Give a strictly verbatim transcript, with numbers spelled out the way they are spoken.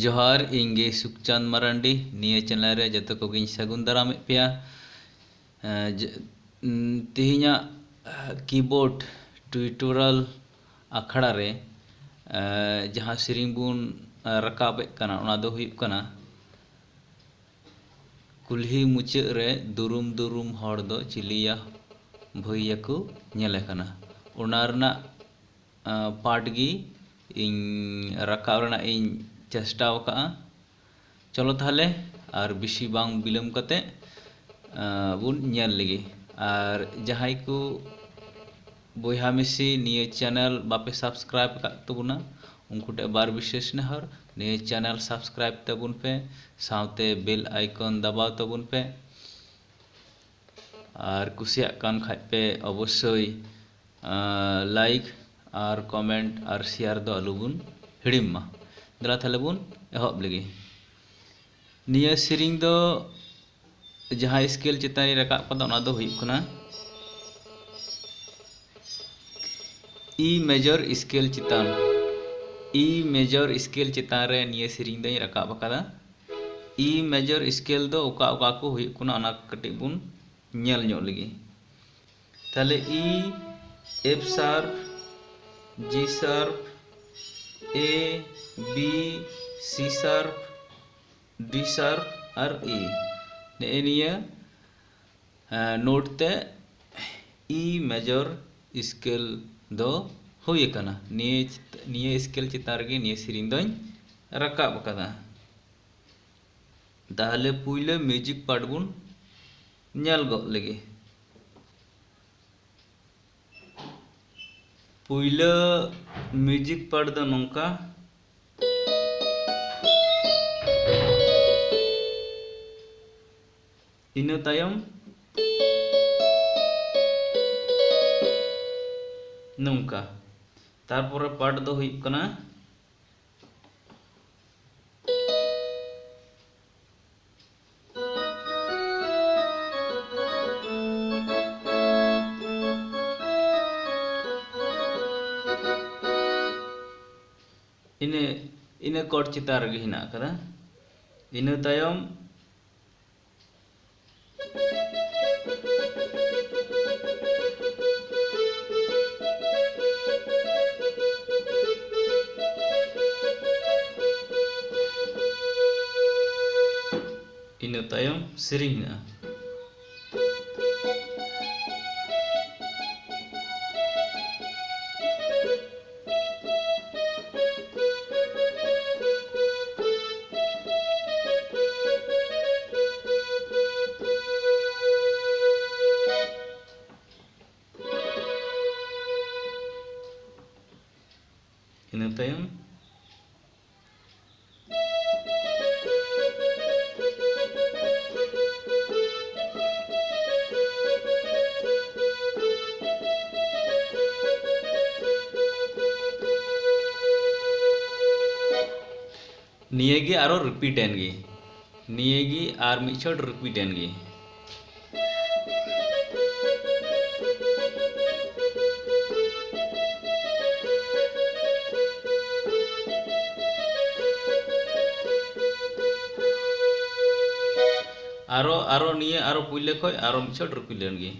ᱡᱚᱦᱟᱨ, ᱤᱧ ᱜᱮ ᱥᱩᱠᱪᱟᱸᱫᱽ ᱢᱟᱨᱟᱱᱰᱤ᱾ ᱱᱤᱭᱟᱹ channel ᱨᱮ ᱡᱚᱛᱚ ᱠᱚᱜᱮᱧ ᱥᱟᱹᱜᱩᱱ ᱫᱟᱨᱟᱢᱮᱫ ᱯᱮᱭᱟ᱾ ᱮᱸ, ᱡᱮ-, ᱩᱸ, ᱛᱮᱦᱮᱧᱟᱜ, ᱮᱸ, keyboard tutorial ᱟᱠᱷᱲᱟ ᱨᱮ, ᱮᱸ, ᱡᱟᱦᱟᱸ ᱥᱮᱨᱮᱧ ᱵᱚᱱ, ᱮᱸ, ᱨᱟᱠᱟᱵᱮᱫ ᱠᱟᱱᱟ, ᱚᱱᱟ ᱫᱚ ᱦᱩᱭᱩᱜ ᱠᱟᱱᱟ, ᱠᱩᱞᱦᱤ ᱢᱩᱪᱟᱹᱫ ᱨᱮ ᱫᱩᱨᱩᱢ ᱫᱩᱨᱩᱢ ᱦᱚᱲ ᱫᱚ ᱪᱤᱞᱤᱭᱟ ᱵᱷᱟᱹᱭ ᱭᱟᱠᱚ ᱧᱮᱞᱮ ᱠᱟᱱᱟ᱾ ᱚᱱᱟ ᱨᱮᱱᱟᱜ, ᱟᱸ, part ᱜᱮ ᱤᱧ ᱨᱟᱠᱟᱵ ᱨᱮᱱᱟᱜ ᱤᱧ ᱪᱮᱥᱴᱟ ᱟᱠᱟᱫᱼᱟ᱾ ᱪᱚᱞᱚ ᱛᱟᱦᱚᱞᱮ, ᱟᱨ ᱵᱮᱥᱤ ᱵᱟᱝ ᱵᱤᱞᱚᱢ ᱠᱟᱛᱮ, ᱟᱸ, ᱵᱚᱱ ᱧᱮᱞ ᱞᱮᱜᱮ᱾ ᱟᱨ ᱡᱟᱦᱟᱸᱭ ᱠᱚ ᱵᱚᱭᱦᱟ ᱢᱤᱥᱤ ᱱᱤᱭᱟᱹ channel ᱵᱟᱯᱮ subscribe ᱟᱠᱟᱫ ᱛᱟᱵᱚᱱᱟ, ᱩᱱᱠᱩ ᱴᱷᱮᱱ ᱵᱟᱨ ᱵᱤᱥᱮᱥ ᱱᱮᱦᱚᱨ, ᱱᱤᱭᱟᱹ channel subscribe ᱛᱟᱵᱚᱱ ᱯᱮ, ᱥᱟᱶᱛᱮ bell icon ᱫᱟᱵᱟᱣ ᱛᱟᱵᱚᱱ ᱯᱮ᱾ ᱟᱨ ᱠᱩᱥᱤᱭᱟᱜ ᱠᱟᱱ ᱠᱷᱟᱡ ᱯᱮ ᱚᱵᱚᱥᱥᱳᱭ, ᱟᱸ, like ᱟᱨ comment ᱟᱨ share ᱫᱚ ᱟᱞᱚ ᱵᱚᱱ ᱦᱤᱲᱤᱢ ᱢᱟ᱾ ᱫᱮᱞᱟ ᱛᱟᱦᱞᱮ ᱵᱚᱱ ᱮᱦᱚᱵ ᱞᱮᱜᱮ᱾ ᱱᱤᱭᱟᱹ ᱥᱮᱨᱮᱧ ᱫᱚ ᱡᱟᱦᱟᱸ scale ᱪᱮᱛᱟᱱ ᱨᱤᱧ ᱨᱟᱠᱟᱵ ᱠᱟᱫᱟ, ᱚᱱᱟ ᱫᱚ ᱦᱩᱭᱩᱜ ᱠᱟᱱᱟ E major scale ᱪᱮᱛᱟᱱ, E major scale ᱪᱮᱛᱟᱱ ᱨᱮ ᱱᱤᱭᱟᱹ ᱥᱮᱨᱮᱧ ᱫᱚᱧ ᱨᱟᱠᱟᱵ ᱟᱠᱟᱫᱟ᱾ E major scale ᱫᱚ ᱚᱠᱟ ᱚᱠᱟ ᱠᱚ ᱦᱩᱭᱩᱜ ᱠᱟᱱᱟ, ᱚᱱᱟ ᱠᱟᱹᱴᱤᱡ ᱵᱚᱱ ᱧᱮᱞ ᱧᱚᱜ ᱞᱮᱜᱮ᱾ ᱛᱟᱦᱞᱮ E, F sharp, G sharp, A, B, C sharp, D sharp R E, ᱱᱮᱜᱼᱮ ᱱᱤᱭᱟᱹ, ᱮᱸ, note ᱛᱮ E major scale ᱫᱚ ᱦᱩᱭ ᱟᱠᱟᱱᱟ᱾ ᱱᱤᱭᱟᱹ ᱪᱮᱛ-, ᱱᱤᱭᱟᱹ scale ᱪᱮᱛᱟᱱ ᱨᱮᱜᱮ ᱱᱤᱭᱟᱹ ᱥᱮᱨᱮᱧ ᱫᱚᱧ ᱨᱟᱠᱟᱵ ᱟᱠᱟᱫᱟ᱾ ᱛᱟᱦᱞᱮ ᱯᱩᱭᱞᱟᱹ music part ᱵᱚᱱ ᱧᱮᱞ ᱜᱚᱫ ᱞᱮᱜᱮ᱾ ᱯᱩᱭᱞᱟᱹ music part ᱫᱚ ᱱᱚᱝᱠᱟ᱾ ᱤᱱᱟᱹ ᱛᱟᱭᱚᱢ ᱱᱚᱝᱠᱟ᱾ ᱛᱟᱨᱯᱚᱨᱮ part ᱫᱚ ᱦᱩᱭᱩᱜ ᱠᱟᱱᱟ, ᱤᱱᱟᱹ ᱤᱱᱟᱹ ᱠᱚᱨᱰ ᱪᱮᱛᱟᱱ ᱨᱮᱜᱮ ᱦᱮᱱᱟᱜ ᱟᱠᱟᱫᱟ᱾ ᱤᱱᱟᱹ ᱛᱟᱭᱚᱢ ᱤᱱᱟᱹ ᱛᱟᱭᱚᱢ ᱥᱮᱨᱮᱧ ᱦᱮᱱᱟᱜᱼᱟ᱾ ᱤᱱᱟᱹ ᱛᱟᱭᱚᱢ ᱱᱤᱭᱟᱹ ᱜᱮ ᱟᱨᱚ ᱨᱤᱯᱤᱴ ᱮᱱ ᱜᱮ, ᱱᱤᱭᱟᱹ ᱜᱮ ᱟᱨ ᱢᱤᱫ ᱪᱷᱚᱴ ᱨᱤᱯᱤᱴ ᱮᱱ ᱜᱮ᱾ ᱟᱨᱚ, ᱟᱨᱚ ᱱᱤᱭᱟᱹ ᱟᱨᱚ ᱯᱩᱭᱞᱟᱹ ᱠᱷᱚᱡ ᱟᱨᱚ ᱢᱤᱫ ᱪᱷᱚᱴ ᱨᱤᱯᱤᱴ ᱞᱮᱱ ᱜᱮ᱾